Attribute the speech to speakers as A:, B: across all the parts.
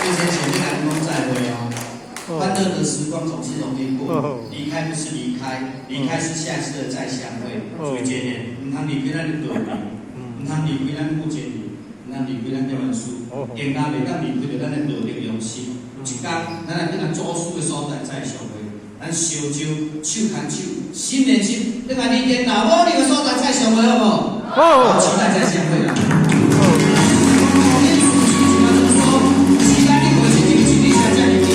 A: 謝謝前面來講再會哦。歡樂的時光總是容易過，離開不是離開，離開是下次的再相會。所以今天，毋通離開咱的道理，毋通離開咱顧建理，毋通離開咱這本書，更加袂當離開著咱的道德良心。有一天，咱來變成祖師的所在再相會，咱相招手牽手，心連心，你看你見老母你的所在再相會好無？好，期待再相會啦。時間你過是一日才這麼緊，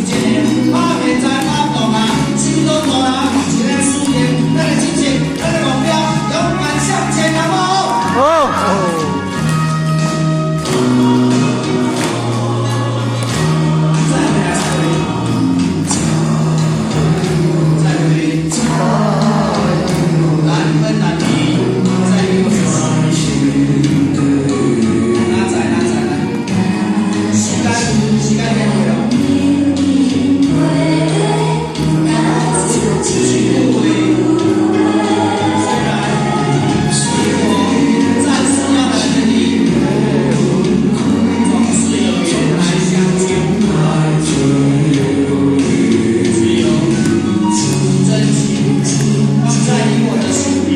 A: 就一個拍面在拍動啊，手攏大人，一個使命，咱的志氣，咱的目標，勇敢向前，好無？
B: 好。
A: 再會來，再會，再會，難分難離，在你我心裡。哪在哪在哪？時間時間變過了。一句話，雖然你我暫時要來分離，總是有緣來相見。只有真情放在你我的心裡，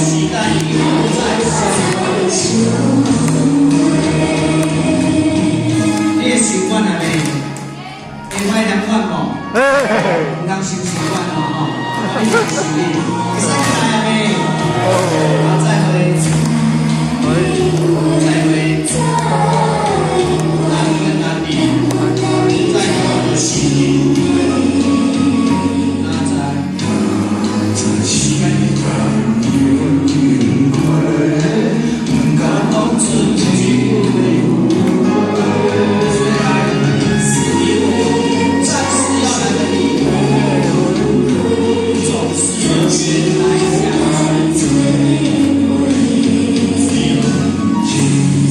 A: 期待你我再相會。你會習慣了沒？會歹兩款無？毋通傷習慣哦吼，你是你，會使來啊未？好，再會，再會，難分難離，在你我的心裡。哪知時間講出一句話，雖然你我暫時要來分離，總是有緣來相聚。只有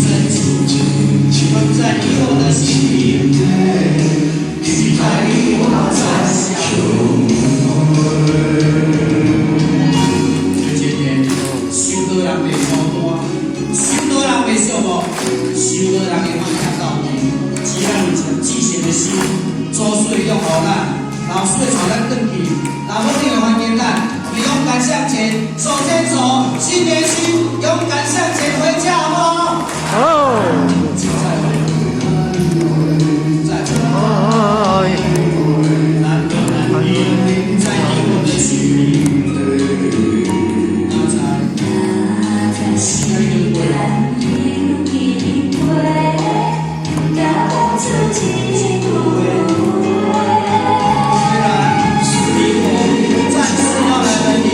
A: 真情放在你我的心裡，期待你我再相會。今天修道人袂孤單，修道人袂寂寞，修道人會放下到底。只要有一顆至誠的心，祖師會祝福咱，老師會帶咱轉去，老母你會歡迎咱，我們勇敢向前，手牽手，心連心，勇敢向前，回家好不好？
B: 好。
A: 再會，再會。難分難離，在你我的心裡。哪知時間已經過了。雖然你我暫時要來分離，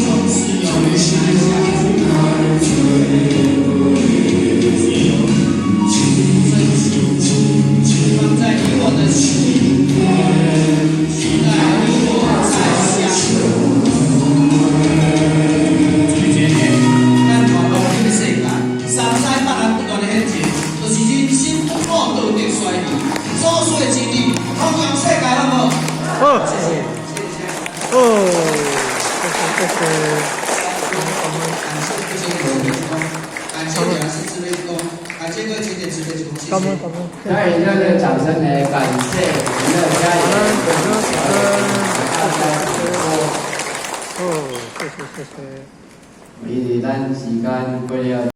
A: 總是有緣來相聚。只有真情放在你我的心裡，期待你我再相會。所以今天，咱看當今的世界，三西北人不斷的向前，就是人心不過道德衰退，祖師的真理，弘揚世界，好無？
B: 好。
A: 謝謝，謝謝。
B: 哦，謝謝謝謝。
A: 感謝父親有天公，感謝兩師慈悲公，感謝各位前點慈悲公，謝謝。
B: 感恩感恩。
C: 嘉義熱烈掌聲來感謝我們的嘉義大家
B: 哦，謝謝謝謝。
C: 因為咱時間過了。